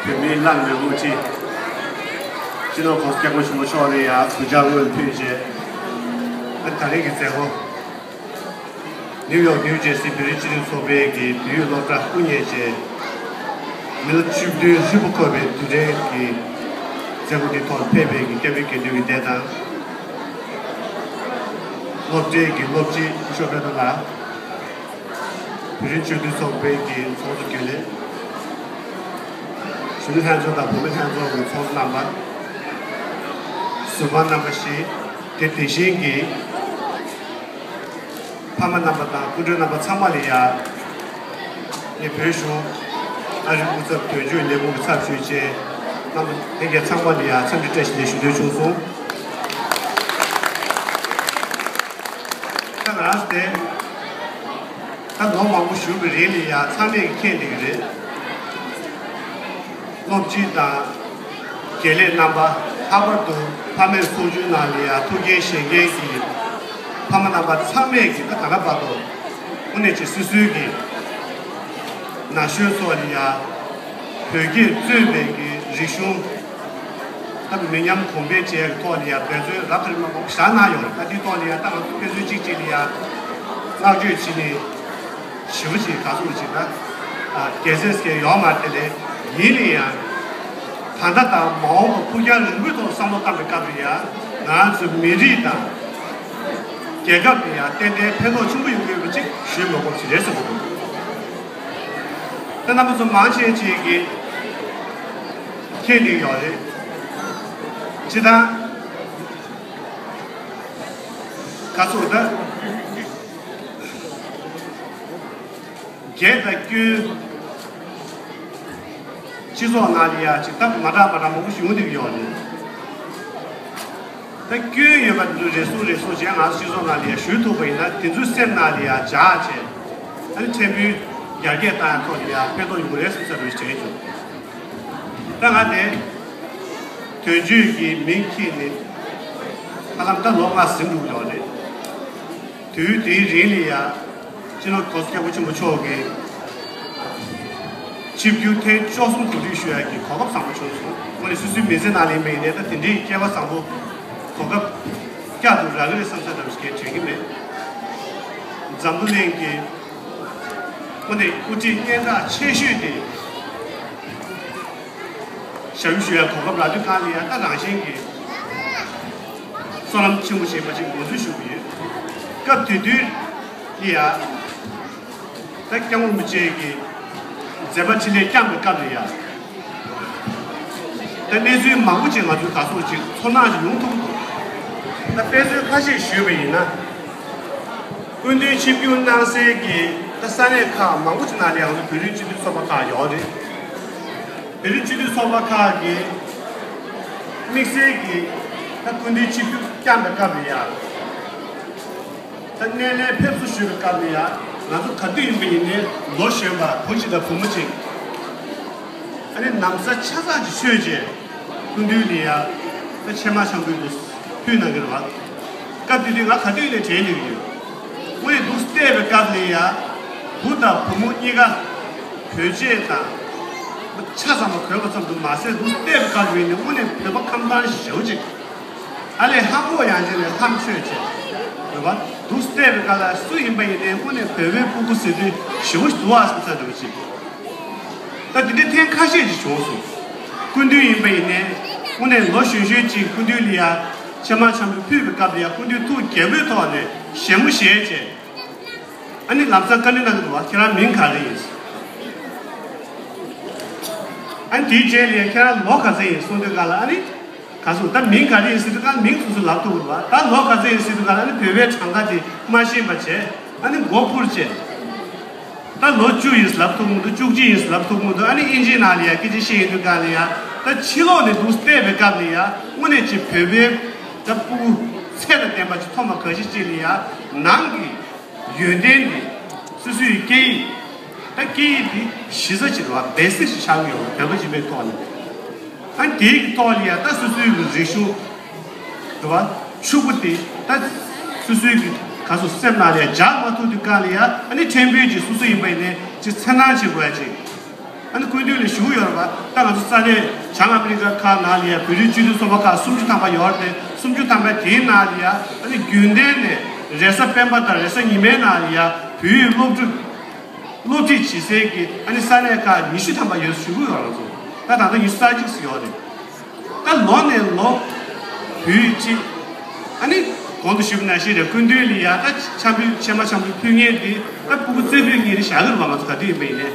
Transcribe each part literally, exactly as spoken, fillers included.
བོད་མིའི་བླ་ན་མེད་པའི་དབུ་ཁྲིད། སྤྱི་ནོར་༸གོང་ས་༸སྐྱབས་མགོན་ཆེན་པོ་མཆོག་ལ་ཡང་གུས་ཕྱག་སྔོན་ལ་ཕུལ་རྗེས། ཨ་ད་རེས་ཀྱི་མཛད་སྒོ། ནིའུ་ཡོག་ནིའུ་ཇར་སི་བོད་རིགས་སྤྱི་མཐུན་ཚོགས་པའི་གི་བོད་ཡིག་སློབ་གྲྭ་དབུ་བརྙེས་རྗེས། མི་ལོ་བཅུ་བདུན་ཧྲིལ་པོ་འཁོར་བའི་དུས་དྲན་གྱི་མཛད་སྒོ་འདིའི་ཐོག་ཕེབས་པའི་གི་སྐྱབས་མགོན་དགེ་འདུན་གྱི་སྡེ་དང་། སློབ་གྲྭའི་གི་སློབ་སྤྱི་སྐུ་ཞབས་པད་མཐོང་ལགས། བོད་རིགས་སྤྱི་མཐུན་ཚོགས་པའི་གི་ཚོགས་གཙོ་རྒྱུན་ལས། གཞོན་ནུ་ལྷན་ཚོགས་དང་བུད་མེད་ལྷན་ཚོགས་ཀྱི་ཚོགས་གཙོ་རྣམ་པ། ཟུར་པ་རྣམ་པ་བཞི། དེ་དེ་བཞིན་གྱི་ཕ་མ་རྣམ་པ་དང་སྐུ་མགྲོན་རྣམ་པ་ཚང་མ་ལ་ཡ། ངས་བོད་གཞུང་ཨ་རིའི་སྐུ་ཚབ་དོན་གཅོད་ལས་ཁུངས་ཀྱི་ཚབ་ཞུས་བྱས། རྣམ་པ་ལྷན་རྒྱས་ཚང་མ་ལ་ཡ་འཚམས་འདྲི་བཀྲ་ཤིས་བདེ་ལེགས་ཞུ་འདོད་བྱུང་སོང་། ད་ང་རང་དེ། ད་ལོ་མང་པོ་བཞུགས་པའི་རིང་ལ་ཡང་ཚང་མས་མཁྱེན་བསྡད་ཀྱི་རེད། སློབ་སྤྱི་དང་དགེ་ལས་རྣམ་པ། ལྷག་པར་དུ་ཕ་མའི་ཚོགས་ཆུང་ནང་ལ་ཡང་ཐུགས་འགན་བཞེས་མཁན་གྱི་ཕ་མ་རྣམ་པ་ཚང་མས་ཀྱི་ད་ག་ན་བར་དུ་དངོས་གནས་ཀྱི་སོ་སོའི་གི་ན་གཞོན་ཚོ་ལ་ཡང་བོད་སྐད་གཙོས་པའི་གི་རིག་གཞུང་། ད་མི་ཉམས་གོང་འཕེལ་བཅས་ཀྱི་ཐོག་ལ་ཡང་འབད་བརྩོན་རབ་དང་རིམ་པ་མང་པོ་བཞག་གནང་ཡོད་རེད། ད་འདིའི་ཐོག་ལ་ཡང་ད་ང་ཚོ་དཔེ་མཚོན་གཅིག་གཅིག་ལ་ཡང་བསྔགས་བརྗོད་བྱས་ནས་ཞེ་པོ་ཅིག་ག་ཚོད་ཅིག་ད་རྒྱལ་སྲས་ཟེར་ཡོད་མ་རེད་དེ་ལས་ཡིན་ན་ཡང་ད་ལྟ་དང་མ་འོངས་པ་ཕུགས་རྒྱང་རིང་པོའི་ཐོག་བསམ་བློ་བཏང་པའི་སྐབས་ལ་ཡང་ང་ཚོ་མི་རིགས་དང་རྒྱལ་ཁབ་ལ་ཡང་ཏན་ཏན་ཕན་ཐོགས་ཆེན་པོ་ཡོང་གི་ཡོད་པ་ཅིག་ཞུས་མ་དགོས་པ་ཅིག་རེད་བསམ་གྱི་འདུག་ད་རྣམ་པ་ཚོ་མང་ཆེ་ཅིག་གིས་མཁྱེན་བསྡད་ཡོད་རེད། ཇི་ལྟར་ག་ཚོད་ད་རྒྱལ་དང་སྐྱོན་སྤྱི་ཚོགས་ནང་ལ་ཡ་ཅིག་ད་མ་འདྲ་མ་འདྲ་མང་པོ་ཞིག་ཡོང་བསྡད་ཀྱི་ཡོད་རེད། ད་སྐྱོན་ཡོད་པ་འདི་ཚོ་རེ་ཟུང་རེ་ཟུང་བྱས་ང་ཚོ་སྤྱི་ཚོགས་ནང་ལ་ཡ་ཞུ་ཐུབ་པ་ཡིན་ན་དེ་ཚོའི་སེམས་ནང་ལ་ཡ་འཇགས་བྱས། ཨ་ནི་ཕྲན་བུའི་ཡར་རྒྱས་བཏང་ཡག་ཐོག་ལ་ཡ་ཕན་ཐོགས་ཡོང་གི་རེད་བསམ་ས་རེ་བྱས་བྱུང་། ད་ང་དེ་དོན་གཅོད་ཀྱི་མིང་འཁྱེར་ནས་ཧ་ལམ་ད་ལོ་ལྔ་ཟིན་འགྲོ་གི་ཡོད་རེད། དུས་དེའི་རིང་ལ་ཡ། སྤྱི་ནོར་༸གོང་ས་༸སྐྱབས་མགོན་ཆེན་པོ་མཆོག་གིས་ཆིབས་བསྒྱུར་ཐེངས་བཅུ་གསུམ་གོ་སྒྲིག་ཞུ་ཡག་གི་གོ་སྐབས་བཟང་པོ་བྱུང་སོང་། དངོས་གནས་སོ་སོའི་མི་ཚེ་ནང་ལ་ཡིན་པ་ཡིན་ནའི་ད་དེ་འདྲའི་སྐལ་བ་བཟང་པོ་གོ་སྐབས་བསྐྱར་དུ་རག་གི་རེད་བསམ་ས་འདྲ་བོ་ཞིག་གས་དྲན་གྱི་མེད། འཛམ་བུ་གླིང་གི་དངོས་གནས་དབུ་ཁྲིད་སྙན་གྲགས་ཆེ་ཤོས་དེ། ཞབས་ཞུ་ཞུ་ཡག་གོ་སྐབས་རག་དུས་གང་ལ་ཡ་ད་རང་བཞིན་གྱིས་བསོད་ནམས་ཆེན་པོ་ཞིག་ཡིན་པ་ཅིག་ངོས་འཛིན་ཞུ་གི་ཡོད། སྐབས་དེ་དུས་ལ་ཡ་ད་སྐྱབས་མགོན་རིན་པོ་ཆེ་གིས་མཛད་པ་འཕྲིན་ལས་བསྐྱངས་པའི་སྐབས་ལ་ཡ་ད་གནས་ཚུལ་མང་པོ་ཅིག་ང་ཚོའི་ག་ཚོད་ཅིག་ཚོར་སྣང་ཞིག་ཡོང་ཐུབ་འདུག་ད་དཔེ་མཚོན་ཁ་ཤས་ཞུས་པ་ཡིན་ན། སྐུ་མདུན་ཆིབས་བསྒྱུར་གནང་སའི་གི་ད་ས་གནས་ཁག་མང་པོ་ཅིག་ནང་ལ་ཡང་བོད་རིགས་སྤྱི་མཐུན་ཚོགས་པ་ཁག་ཡོད་རེད། བོད་རིགས་སྤྱི་མཐུན་ཚོགས་པ་ཁག་གིས་དམིགས་བསལ་གྱིས་ད་སྐུ་མདུན་ཆིབས་བསྒྱུར་བསྐྱངས་པའི་སྐབས་ལ་ཡང་། ད་སྣེ་ལེན་ཕེབས་བསུ་ཞུ་བའི་སྐབས་ལ་ཡང་ང་ཚོ་ག་དུས་ཡིན་པ་ཡིན་ནའི་ལོ་གཞོན་པ་བུ་གཅིག་དང་བུ་མོ་གཅིག་ཨ་ནི་ན་བཟའ་ཆ་ཚང་ཅིག་མཆོད་བྱས་སྐུ་མདུན་ལ་ཡང་ད་ཕྱེ་མར་ཤམ་བུའི་འདུག་ཕུལ་གནང་གི་རེད་བ། སྐབས་དེ་དུས་ང་ག་དུས་ནས་དྲན་ནས་ཡོད། དངོས་ཡོད་འདུག་བལྟས་པའི་སྐབས་ལ་ཡ། བུ་དང་བུ་མོ་གཉིས་ཀ་གོས་ཆས་དང་། ཆ་ཚང་མ་གོན་པ་ཙམ་དུ་མ་ཟད་འདུག་བལྟས་པའི་སྐབས་ལ་ཡིན་ནའི་དངོས་གནས་བོད་པ་ཁམས་དྭངས་ཞེ་པོ་ཅིག་ཨ་ལས་ཧ་གོ་ཡང་ཅིག་ལས་ལྷམ་མཆོད་བྱས། བོད་པ་འདུག་བལྟས་པའི་སྐབས་ལ་སུ་ཡིན་པ་ཡིན་ནའི་དངོས་གནས་བོད་པའི་སྤུ་གུ་ཟེར་དུས་ཞེ་པོ་ཞིག་འདུག་ཨ་བསམ་ས་འདྲ་བོ་ཅིག་ད་དེ་འདྲའི་ཐེངས་ཁ་ཤས་ཅིག་བྱུང་སོང་། སྐུ་མདུན་ཡིན་པ་ཡིན་ནའི་དངོས་གནས་ལོ་གཞོན་གཞོན་ཅིག་སྐུ་མདུན་ལ་ཡ་ཕྱེ་མར་ཤམ་བུ་ཕུལ་བའི་སྐབས་ལ་ཡ་སྐུ་མདུན་ཐུགས་དགྱེས་པོའི་ཐོག་ནས་བཞད་མོ་བཞད་བྱས། ཨ་ནི་ལམ་སང་བཀའ་འདྲི་གནང་གི་འདུག་བ། ཁྱེད་རང་མིང་ག་རེ་ཡིན། ཨ་ནི་དེའི་རྗེས་ལ་ཡ་ཁྱེད་རང་ལོ་ག་ཚོད་ཡིན་གསུངས་དུས་སྒང་ལ་ཨ་ནི། ག་སོང་ད་མིང་ག་རེ་ཡིན་ཟེར་དུས་ཀ་མིང་སོ་སོ་ལབ་ཐུབ་ཀྱི་རེད་བ། ད་ལོ་ག་ཚོད་ཡིན་ཟེར་དུས་ཀ་ཨ་ནི་བོད་པའི་གྲངས་ཀ་དེ་མ་ཤེས་པ་བྱས། ཨ་ནི་མགོ་འཕུར་བྱས། ད་ལོ་བཅུ་ཡིན་ཟེར་ལབ་ཐུབ་མི་འདུག་བཅུ་གཅིག་ཡིན་ཟེར་ལབ་ཐུབ་མི་འདུག་ཨ་ནི་ཨིན་ཇིའི་ནང་ལ་ཡ་སྐད་ཆ་བཤད་ཡོང་དུས་སྒང་ལ་ཡ། ད་ཕྱི་ལོགས་ནས་འདུག་བལྟས་པའི་སྐབས་ལ་ཡ་དངོས་གནས་ཀྱི་བོད་པའི་ད་སྤུ་གུ་ཚད་དང་ལྡན་པ་ཅིག་མཐོང་བ་ག་ཤེད་ཅིག་ལ་ཡ་ནང་གི་ཡོན་ཏན་འདི་སོ་སོའི་སྐད་ཡིག་ད་སྐད་ཡིག་འདི་གཞི་རྩ་ཅིག་རེད་བ། བེ་སིག་ཅིག་ཆགས་ཀྱི་ཡོད་རེད་བོད་པ་ཡིན་པའི་ཐོག་ནས། ཨ་ནི་དེའི་གི་ཐོག་ལ་ཡ་ད་སོ་སོའི་གི་རིག་གཞུང་རེད་བ། ཕྱུག་པོ་དེ་ད་སོ་སོའི་གི་ག་སོ་སེམས་ནང་ལ་ཡ་འཇགས་མ་ཐུབ་དུས་སྒང་ལ་ཡ་ཨ་ནི་ཕྲན་བུའི་ཅིག་སོ་སོ་ཡིན་པ་ཡིན་ནའི་ཅིག་འཚེར་སྣང་བྱེད་དགོས་ཡ་ཅིག་ཨ་ནི་སྐུ་མདུན་ལ་ཞུ་གི་ཡོད་རེད་པ། ད་ང་ཚོ་ས་གནས་བྱང་ཨ་མི་རི་ཀ་ཁག་ནང་ལ་ཡ་བོད་རིགས་སྤྱི་མཐུན་ཚོགས་པ་ཁག་སུམ་ཅུ་ཐམ་པ་ཡོད་རེད་དེ། སུམ་ཅུ་ཐམ་པ་དེའི་ནང་ལ་ཡ་ཨ་ནི་རྒྱུན་ལྡན་ནས་རེས་གཟའ་སྤེན་པ་དང་རེས་གཟའ་ཉི་མའི་ནང་ལ་ཡ་བོད་ཡིག་སློབ་ཕྲུག་སློབ་ཁྲིད་བྱེད་སའི་གི་ཨ་ནི་ས་གནས་ཁག་ཉི་ཤུ་ཐམ་པ་ཡོད་ཞུ་གི་ཡོད། ང་ཚོ་ད་ད་ལྟ་ཉི་ཤུ་རྩ་གཅིག་ཙམ་ཡོད་རེད། ད་ལོ་ནས་ལོ་བོད་ཡིག་ཅིག་ཨ་ནི་གོང་དུ་ཞུས་པ་ནང་བཞིན་རེད། སྐུ་མདུན་ལ་ཡ་ད་འཆམ་ཕུད་ཕྱེ་མ་འཆམ་ཕུད་ཕུལ་མཁན་དེ་ད་ཕྲུ་གུ་རྩེ་ཕུད་གཉིས་རེ་བཞག་གི་རེད་པ། ང་ཚོ་ག་དུས་ཡིན་པ་ཡིན་ནའི་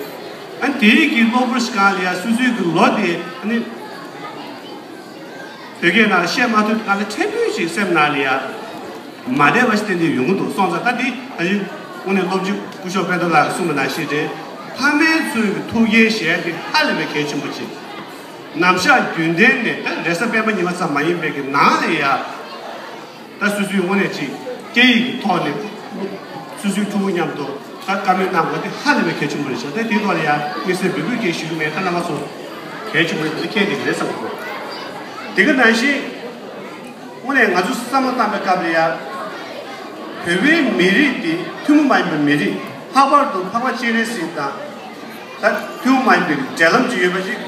ཨ་ནི་དེའི་གི་གློ་བུར་ཞིག་གང་ལ་ཡ་སོ་སོའི་གི་ལོ་དེ་ཨ་ནི་བོད་སྐད་ནང་བཤད་མ་ཐུབ་སྒང་ལ་ཕྲན་བུ་ཞིག་སེམས་ནང་ལ་ཡ་མ་བདེ་བ་ཞིག་ཏན་ཏན་ཡོང་གི་འདུག་སོང་ཙང་ད་དེ་ད་ཡིན་དངོས་གནས་སློབ་སྤྱི་སྐུ་ཞབས་དཔལ་ལྡན་ལགས་གསུངས་པ་ནང་བཞིན་རེད། ཕ་མའི་ཚུལ་གྱི་ཐུགས་འགན་བཞེས་ཡ་དེ་ཧ་ལས་པའི་གལ་ཆེན་པོ་ཅིག་ནམ་ཞག་རྒྱུན་ལྡན་ནས་ད་རེས་གཟའ་སྤེན་པ་ཉི་མ་ཙམ་མ་ཡིན་པའི་གི་ནང་ལ་ཡ་ད་སོ་སོའི་དངོས་གནས་ཅིག་སྐད་ཡིག་གི་ཐོག་ནས་སོ་སོའི་ཕྲུ་གུ་མཉམ་དུ་ད་བཀའ་མོལ་གནང་དགོས་དེ་ཧ་ལས་པའི་གལ་ཆེན་པོ་རེད་ཤག་ད་དེའི་ཐོག་ལ་ཡ་དམིགས་བསལ་འབོད་སྐུལ་ཅིག་ཞུ་གི་མེད། ད་རྣམ་པ་ཚོ་གལ་ཆེན་པོ་རེད། དེ་མཁྱེན་བསྡད་ཀྱི་རེད་བསམ་གྱི་འདུག་དེ་ག་ནང་བཞིན། དངོས་གནས་ང་ཚོས་བསམ་བློ་བཏང་པའི་སྐབས་ལ་ཡ། བོད་པའི་མི་རིགས་འདི་ཐུན་མོང་མ་ཡིན་པའི་མི་རིགས། ལྷག་པར་དུ་འཕགས་པ་སྤྱན་རས་གཟིགས་དང་། ད་ཐུན་མོང་མ་ཡིན་པའི་འབྲེལ་ལམ་ཅིག་ཡོད་པ་ཅིག་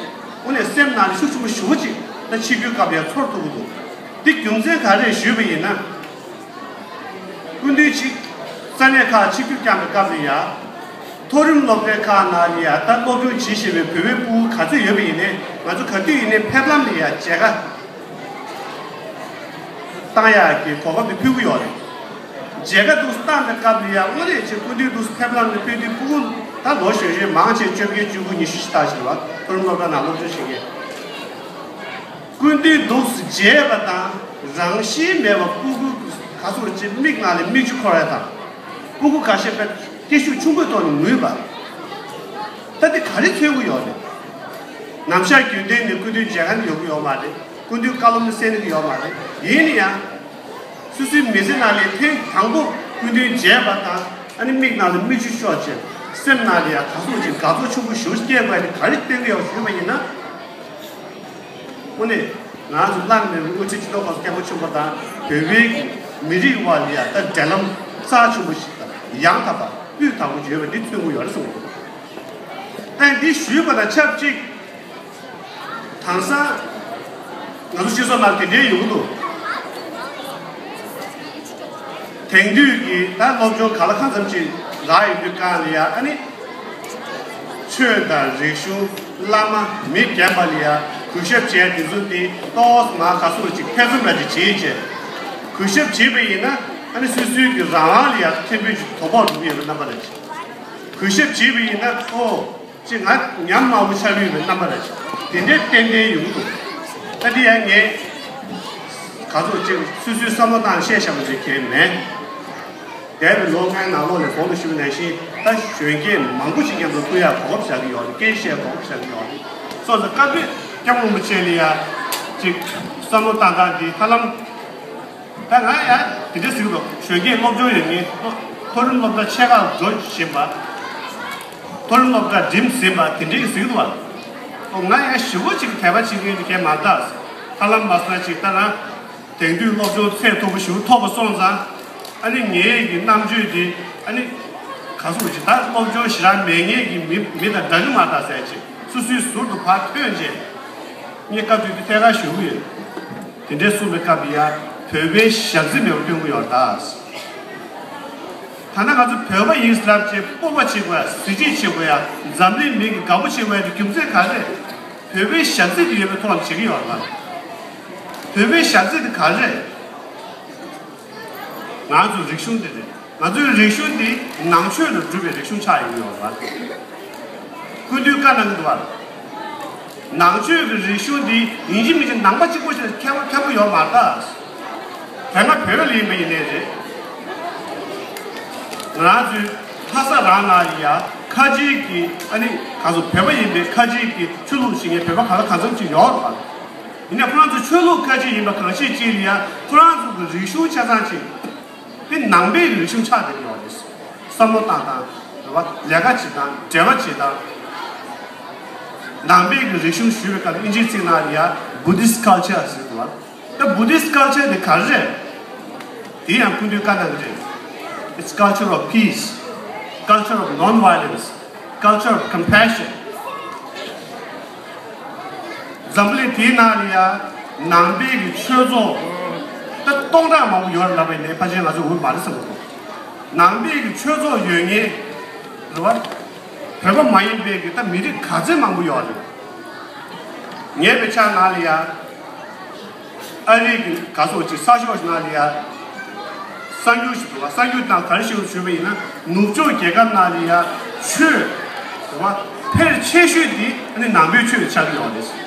དངོས་གནས་སེམས་ནང་ནས་ཤུགས་ཆེན་པོ་ཞེ་པོ་ཅིག་ད་ཕྱི་རྒྱལ་སྐབས་ལ་ཡ་ཚོར་ཐུབ་ཀྱི་འདུག་འདི་རྒྱུ་མཚན་ག་རེ་རེད་ཞུས་པ་ཡིན་ན། སྐུ་མདུན་ཅིག་ས་གནས་ཁག་ཆིབས་བསྒྱུར་བསྐྱངས་པའི་སྐབས་ལ་ཡ། མཐོ་རིམ་སློབ་གྲྭའི་ཁག་ནང་ལ་ཡ་ད་སློབ་སྦྱོང་བྱེད་བཞིན་པའི་བོད་པའི་ཕྲུ་གུ་ག་ཚོད་ཡོད་པ་ཡིན་ནའི་ང་ཚོ་ག་དུས་ཡིན་ནའི་ཕེབས་ལམ་ལ་ཡ་མཇལ་ཁ་བཏང་ཡག་གི་གོ་སྐབས་དེ་ཕུལ་གྱི་ཡོད་རེད། མཇལ་ཁ་དེ་བཏང་པའི་སྐབས་ལ་ཡ་དངོས་གནས་ཆེ་སྐུ་མདུན་དེ་ཕེབས་ལམ་ལ་ཕེབས་དུས་ཕྲུ་གུ་ད་ལོ་གཞོན་གཞོན་མང་ཆེ་བཅོ་བརྒྱད་བཅུ་དགུ་ཉི་ཤུ་ཞིག་ལྟ་བཞིན་པ་མཐོ་རིམ་སློབ་གྲྭ་ནང་སློབ་སྦྱོང་བྱེད་མཁན། སྐུ་མདུན་དེ་མཇལ་བ་དང་རང་བཞིན་མེད་པ་ཕྲུ་གུ་ག་ཚོད་ཅིག་མིག་ནང་ལ་མིག་ཆུ་འཁོར་ཡ་དང་། ཕྲུ་གུ་ཁ་ཤས་པས་སྐད་ཤུགས་ཆུང་པོའི་ཐོག་ནས་ངུས་པ། ད་དེ་ག་རེ་མཚོན་གྱི་ཡོད་རེད། ནམ་ཞག་རྒྱུན་ལྡན་ནས་སྐུ་མདུན་མཇལ་ཁ་ནས་ཡོང་གི་ཡོད་མ་རེད། སྐུ་མདུན་བཀའ་སློབ་ནི་གསན་གྱི་ཡོད་མ་རེད། ཡིན་ན་ཡང་། སོ་སོའི་མི་ཚེ་ནང་ལས་ཐེངས་དང་པོ་སྐུ་མདུན་མཇལ་བ་དང་ཨ་ནི་མིག་ནང་ལ་མིག་ཆུ་ཤོར་བྱས་སེམས་ནང་ལ་ཡང་ག་ཚོད་ཅིག་དགའ་ཚོར་ཆེན་པོ་ཞེ་པོ་སྐྱེས་དགོས་ཡ་དེ་ག་རེ་བསྟན་གྱི་ཡོད་ཞུས་པ་ཡིན་ན། དངོས་གནས་ང་ཚོ་བླངས་པའི་དངུལ་རྩིས་སྤྱི་ཚོགས་སྐྱབས་མགོན་ཆེན་པོ་དང་བོད་པའི་གི་མི་རིགས་དབར་ལ་ཡ་ད་འབྲེལ་ལམ་རྩ་ཆེན་པོ་ཞིག་དང་ཡང་དག་པ་སྤུས་དག་པོ་ཡོད་པ་འདི་མཚོན་གྱི་ཡོད་རེད་གསུངས་འདུག་ཨ་འདི་ཞུས་པ་དང་ཆབས་ཅིག་དེང་སང་ང་ཚོ་སྤྱི་ཚོགས་ནང་དེ་འདྲའི་ཡོང་གི་འདུག་དེང་དུས་ཀྱི་ད་སློབ་སྦྱོང་ག་ལ་གང་འཚམ་ཅིག་རག་ཡོང་དུས་སྒང་ལ་ཡ་ཨ་ནི། ཆོས་དང་རིག་གཞུང་བླ་མ་མི་རྒན་པ་ལ་ཡ་གུས་ཞབས་བྱས་དེ་ཚོ་དེ་ཏོག་ཙམ་མ་ག་ཚོད་ཅིག་ཐེ་ཚོམ་འདྲ་ཅིག་བྱེད་བྱས། གུས་ཞབས་བྱས་པ་ཡིན་ན་ཨ་ནི་སོ་སོའི་གི་རང་དབང་ལ་ཡ་ཕྲན་བུ་ཅིག་དོ་ཕོག་འགྲོ་གི་ཡོད་པའི་རྣམ་པ་འདྲ་ཅིག་གུས་ཞབས་བྱས་པ་ཡིན་ན་ཨོ། ཅིག་ང་ཉམས་དམའ་པོ་ཆགས་ཀྱི་ཡོད་པའི་རྣམ་པ་འདྲ་ཅིག་དེ་འདྲའི་ཏན་ཏན་ཡོང་གི་འདུག་ད་དེ་ཡང་ངས་ག་ཚོད་ཅིག་སོ་སོའི་བསམ་བློ་བཏང་བཤད་བཞག་པ་ཞིག་གང་ཡང་མེད། འདས་པའི་ལོ་ལྔའི་ནང་ལོགས་ལ་གོང་དུ་ཞུས་པ་ནང་བཞིན་ད་གཞོན་སྐྱེས་མང་པོ་ཞིག་མཉམ་དུ་ཐུག་ཡག་གོ་སྐབས་བཞག་གི་ཡོད་རེད། སྐད་ཆ་བཤད་གོ་སྐབས་བཞག་གི་ཡོད་རེད། སོང་ཙང་སྐབས་རེ་སྐྱབས་མགོན་རིན་པོ་ཆེ་ལ་ཡ་ཅིག་བསམ་བློ་བཏང་སྟངས་འདི་ཧ་ལམ། ད་ང་ཡང་དེ་འདྲ་ཟེར་གི་འདུག་གཞོན་སྐྱེས་སློབ་སྦྱོང་ཡོད་མཁན་མཐོ་རིམ་སློབ་གྲྭ་ཆེ་ཁག་འགྲོ་བཞིན་པ། མཐོ་རིམ་སློབ་གྲྭ་འགྲིམས་ཟིན་པ་དེ་འདྲས་ཟེར་གི་འདུག་བ། ཨོ་ང་ཡང་ཞེ་པོ་ཅིག་དད་པ་བྱེད་མཁན་དེ་གས་མ་རེད། ཧ་ལམ་མ་སོང་ན་ཅིག་ད་ང་དེང་དུས་སློབ་སྦྱོང་ཚད་མཐོ་པོ་ཞེ་པོ་ཐོབ་པ་སོང་ཙང་། ཨ་ནི་ངའི་གི་རྣམ་དཔྱོད་དེ་ཨ་ནི་ག་ཚོད་ཅིག་ད་སློབ་སྦྱོང་ཞེ་དྲག་མེད་མཁན་གྱི་མི་མི་དང་འདྲ་གི་མ་རེད་ཟེར་ཅིག་སོ་སོའི་ཟུར་དུ་ཕར་ཐོན་རྗེས་ངས་སྐབས་དེ་དུས་ཐད་ཀར་ཞུ་གི་ཡོད། དེ་འདྲའི་གསུངས་པའི་སྐབས་ཡ་བོད་པའི་ཞག་རྩི་མེད་པ་སྟོན་གྱི་ཡོད་ད། ད་ནི་ང་ཚོ་བོད་པ་ཡིན་ཟེར་ལབ་བྱས་སྤོབས་པ་བྱེད་དགོས་ཡ། གཟི་བརྗིད་བྱེད་དགོས་ཡ། འཛམ་གླིང་མི་གི་དགའ་པོ་བྱེད་དགོས་ཡ་དེ་རྒྱུ་མཚན་ག་རེ་རེད། བོད་པའི་ཞག་རྩི་དེ་ཡོད་པའི་ཐོག་ནས་བྱེད་ཀྱི་ཡོད་ལ། བོད་པའི་ཞག་རྩི་དེ་ག་རེ་རེད། ང་ཚོའི་རིག་གཞུང་དེ་རེད། ང་ཚོའི་རིག་གཞུང་འདི་ནང་ཆོས་ལ་གྲུབ་པའི་རིག་གཞུང་ཆགས་ཡོད་ཡོད་རེད། སྐུ་མདུན་བཀའ་གནང་གི་འདུག་བ། ནང་ཆོས་ཀྱི་རིག་གཞུང་འདི་ཡིན་གཅིག་མིན་གཅིག་ནང་པ་གཅིག་པོ་ཞིག་ལ་ཁྱད་པར་ཁྱད་པར་ཡོད་མ་རེད་ད། དེ་སྔ་བོད་ལ་ཡིན་པ་ཡིན་ནའི་རེད། ང་རང་ཚོའི་ལྷ་ས་རང་ནང་ལ་ཡ་ཁ་ཆེའི་གི་ཨ་ནི་ག་ཚོད་བོད་པ་ཡིན་པའི་ཁ་ཆེའི་གི་ཆོས་ལུགས་ཤིག་ངས་བོད་པ་ག་ལ་གང་འཚམ་ཅིག་ཡོད་རེད་པ། ཡིན་ནའི་ཁོ་རང་ཚོ་ཆོས་ལུགས་ཁ་ཆེ་ཡིན་པ་གང་ཤེས་ཅིག་ལ་ཡ་ཁོ་རང་ཚོ་གི་རིག་གཞུང་ཆ་ཚང་ཅིག་དེ་ནང་པའི་རིག་གཞུང་ཆགས་བསྡད་ཡོད་རེད། བསམ་བློ་བཏང་སྟངས་རེད་བ། ལས་ཀ་བྱེད་སྟངས་འབྲེལ་བ་བྱེད་སྟངས། ནང་པའི་གི་རིག་གཞུང་ཞུས་པའི་སྐབས་དབྱིན་ཇིའི་ཚིག་ནང་ལ་ཡ་Buddhist culture ཟེར་འདུག་བ། ད་Buddhist culture དེ་ག་རེ་རེད། དེ་ཡང་སྐུ་མདུན་བཀའ་གནང་གི་རེད། It's culture of peace, culture of non-violence, culture of compassion. འཛམ་བུ་གླིང་དེའི་ནང་ལ་ཡ་ནང་པའི་གི་ཆོས་ཚོགས་ད་སྟོང་ཕྲག་མང་པོ་ཡོད་ལབ་པ་ཡིན་ནའི་ཕལ་ཆེར་ང་ཚོ་འོས་མ་རེད་བསམ་གྱི་འདུག་ནང་པའི་གི་ཆོས་ཚོགས་ཡོད་ངེས་རེད་བ། བོད་པ་མ་ཡིན་པའི་གི་ད་མི་རིགས་ག་ཚད་མང་པོ་ཡོད་རེད། ངའི་དཔེ་ཆ་ནང་ལ་ཡ། ཨ་རིའི་གི་ག་སོགས་ཅིག་ས་ཕྱོགས་ཤིག་ནང་ལ་ཡ། གསར་འགྱུར་ཞིག་འདུག་བ། གསར་འགྱུར་ནང་ག་རེ་ཞིག་ཞུས་པ་ཡིན་ན། ནུབ་ཕྱོགས་རྒྱལ་ཁབ་ནང་ལ་ཡ་ཆོས་འདུག་བ། ཕལ་ཆེ་ཤོས་དེ་ཨ་ནི་ནང་པའི་ཆོས་ཆགས་ཀྱི་ཡོད་རེད།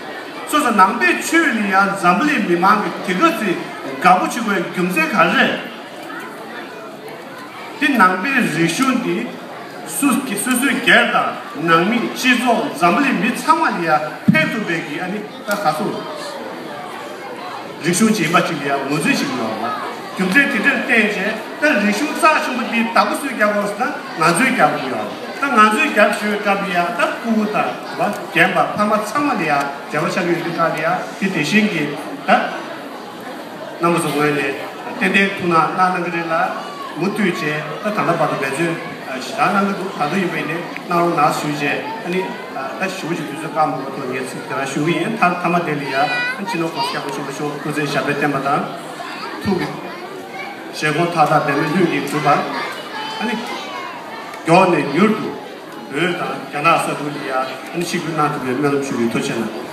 སོ་སོ་ནང་པའི་ཆོས་ལ་ཡ་འཛམ་བུ་གླིང་མི་མང་གི་དེ་ག་ཚོད་དགའ་པོ་བྱེད་དགོས་རྒྱུ་མཚན་ག་རེ་རེད། དེ་ནང་པའི་རིག་གཞུང་འདི་སུ་སོ་སོའི་སྒེར་དང་ནང་མི་སྤྱི་ཚོགས་འཛམ་བུ་གླིང་མི་ཚང་མ་ལ་ཡ་ཕན་ཐོགས་པའི་གི་ཨ་ནི་ད་ག་སོ་རིག་གཞུང་ཅིག་ཡིན་པ་ཅིག་ལ་ཡ་ངོས་འཛིན་ཞིག་ཡོད་པ། རྒྱུ་མཚན་དེ་འདྲར་བརྟེན་བྱས་ད་རིག་གཞུང་རྩ་ཆེན་པོ་འདི་བདག་པོ་སུས་རྒྱག་དགོས་ཟེར་ན་ང་ཚོས་རྒྱག་དགོས་ཡོད། ད་ང་ཚོས་རྒྱག་ཞུས་སྐབས་ལ་ཡ་ད་ཕྲུ་གུ་དང་རྒན་པ་ཕ་མ་ཚང་མ་ལ་ཡ་འབྲེལ་བ་ཆགས་ཀྱི་ཡོད་དུས་སྐབས་ལ་ཡ་དེ་དེ་བཞིན་གྱི་ད། རྣམ་པ་ཚོ་ངོས་ནས་ཏན་ཏན་ཐུགས་སྣང་གནང་གནང་གི་རེད་ལ། མུ་མཐུད་བྱས་ད་ད་ལྟ་བར་དུ་འབད་བརྩོན་ཞེ་དྲག་གནང་གི་འདུག་ད་དུང་ཡིན་པ་ཡིན་ནའི་གནང་རོགས་གནང་ཞུས་བྱས། ཨ་ནི་ད་ཞུ་བ་ཞིག་དུས་ཚོད་བཀག་མ་དགོས་ཐོག་ངས་ཚིག་དེ་རང་ཞུ་གི་ཡིན། ད་མཐའ་མ་དེ་ལ་ཡ་ཨ་སྤྱི་ནོར་༸གོང་ས་༸སྐྱབས་མགོན་ཆེན་པོ་མཆོག་སྐུ་ཚེ་ཞབས་པད་བརྟན་པ་དང་། ཐུགས་ཀྱི་བཞེད་དགོངས་མཐའ་དག་འབད་མེད་ལྷུན་གྱིས་གྲུབ་པ། ཨ་ནི་མགྱོགས་ནས་མྱུར་དུ་བོད་དང་རྒྱ་ནག་ས་ཁུལ་ལ་ཡ་ཨ་ནི་ཆིབས་བསྒྱུར་གནང་ཐུབ་པའི་སྨོན་ལམ་ཞུ་གི་ཡོད། ཐུགས་རྗེ་གནང་།